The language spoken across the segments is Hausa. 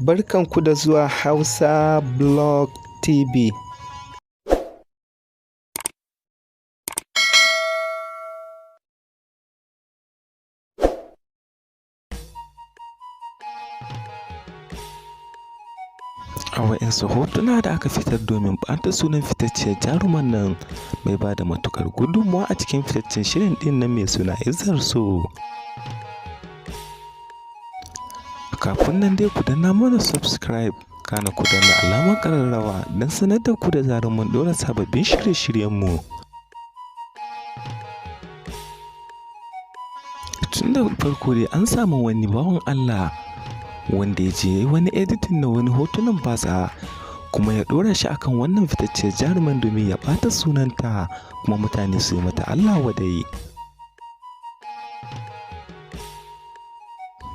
Barkanku da zuwa Hausa Blog TV. A waɗansu hotuna da aka fitar domin ɓata sunan fitacciyar jarumar nan mai ba da matuƙar gudunmawa a cikin fitaccen shirin ɗin nan mai suna Izzar So. Kafin nan dai ku danna mana subscribe, kana ku danna alamar ƙararrawa don sanar da ku da zarar mun ɗora sababbin shirye-shiryenmu. Tun da farko dai an samu wani bawan Allah wanda ya je ya yi wani editing na wani hotunan batsa kuma ya ɗora shi akan wannan fitacciyar jaruman domin ya ɓata sunanta kuma mutane su yi mata Allah wadai.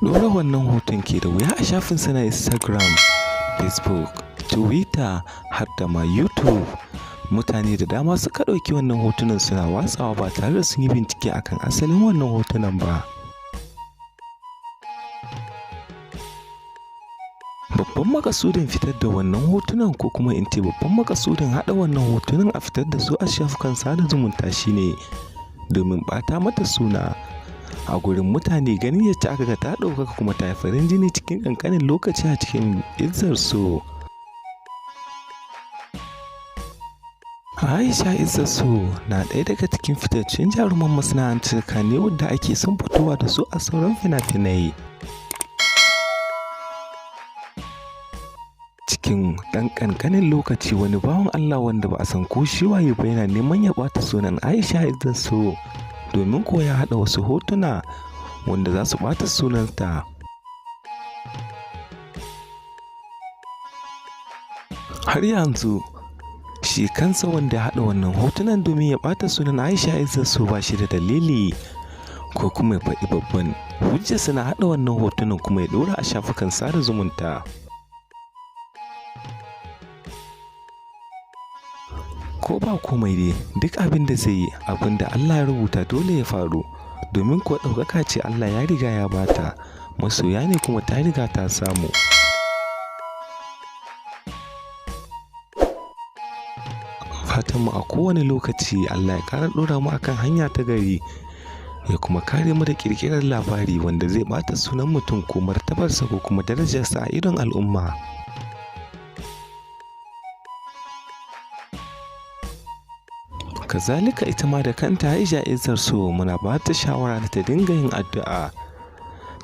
Ɗora wannan hoton ke da wuya a shafinsa na Instagram, Facebook, Twitter har da ma YouTube. Mutane da dama suka ɗauki wannan hotunan suna watsawa ba tare da sun yi bincike akan asalin wannan hotunan ba. Babban makasudin fitar da wannan hotunan, ko kuma in ce babban makasudin haɗa wannan hotunan a fitar da su a shafukan sada zumunta, shine domin ɓata mata suna a gurin mutane, ganin yacce aka ga ta ɗaukaka kuma ta yi farin jini cikin ƙanƙanin lokaci a cikin Izzar So. Aisha Izzar So na ɗaya daga cikin fitaccen jaruman masana'antar Kannywood da ake son fitowa da su a sauran fina-finai. Cikin ɗan ƙanƙanin lokaci, wani bawan Allah wanda ba a san ko shi waye ba yana neman ya ɓata sunan Aisha Izzar So, domin ko ya haɗa wasu hotuna wanda za su ɓata sunanta. Har yanzu shi kansa wanda ya haɗa wannan hotunan domin ya ɓata sunan Aisha Izzar So ba shi da dalili ko kuma ya faɗi babban hujjarsa na haɗa wannan hotunan kuma ya ɗora a shafukan sada zumunta. Ko ba komai dai, duk abin da zai yi, abin da Allah ya rubuta dole ya faru, domin kuwa ɗaukaka ce Allah ya riga ya bata, masoya ne kuma ta riga ta samu. Fatanmu a kowane lokaci, Allah ya ƙara ɗora mu akan hanya ta gari, ya kuma kare mu da ƙirƙirar labari wanda zai ɓata sunan mutum ko martabarsa ko kuma darajarsa a idon al'umma. Kazalika ita ma da kanta Aisha Izzar So muna ba ta shawara da ta dinga yin addu'a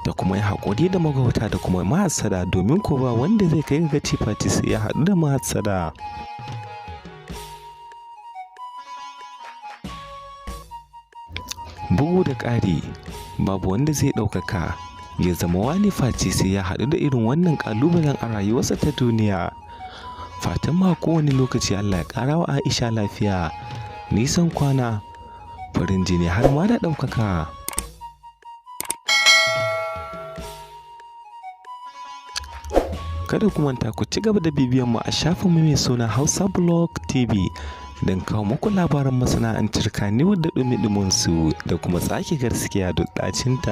da kuma yi haƙuri da magauta da kuma mahassada, domin ko ba wanda zai kai gaci face sai ya haɗu da mahassada. Bugu da ƙari, babu wanda zai ɗaukaka ya zama wani face sai ya haɗu da irin wannan ƙalubalen a rayuwarsa ta duniya. Fatan ma kowane lokaci Allah ya ƙara wa Aisha lafiya, nisan kwana, farin jini har ma da ɗaukaka. Kada ku manta ku ci gaba da bibiyan mu a shafinmu mai suna Hausa Blog TV don kawo muku labaran masana'antar Kannywood da ɗumi su da kuma tsaki gaskiya da ɗacinta.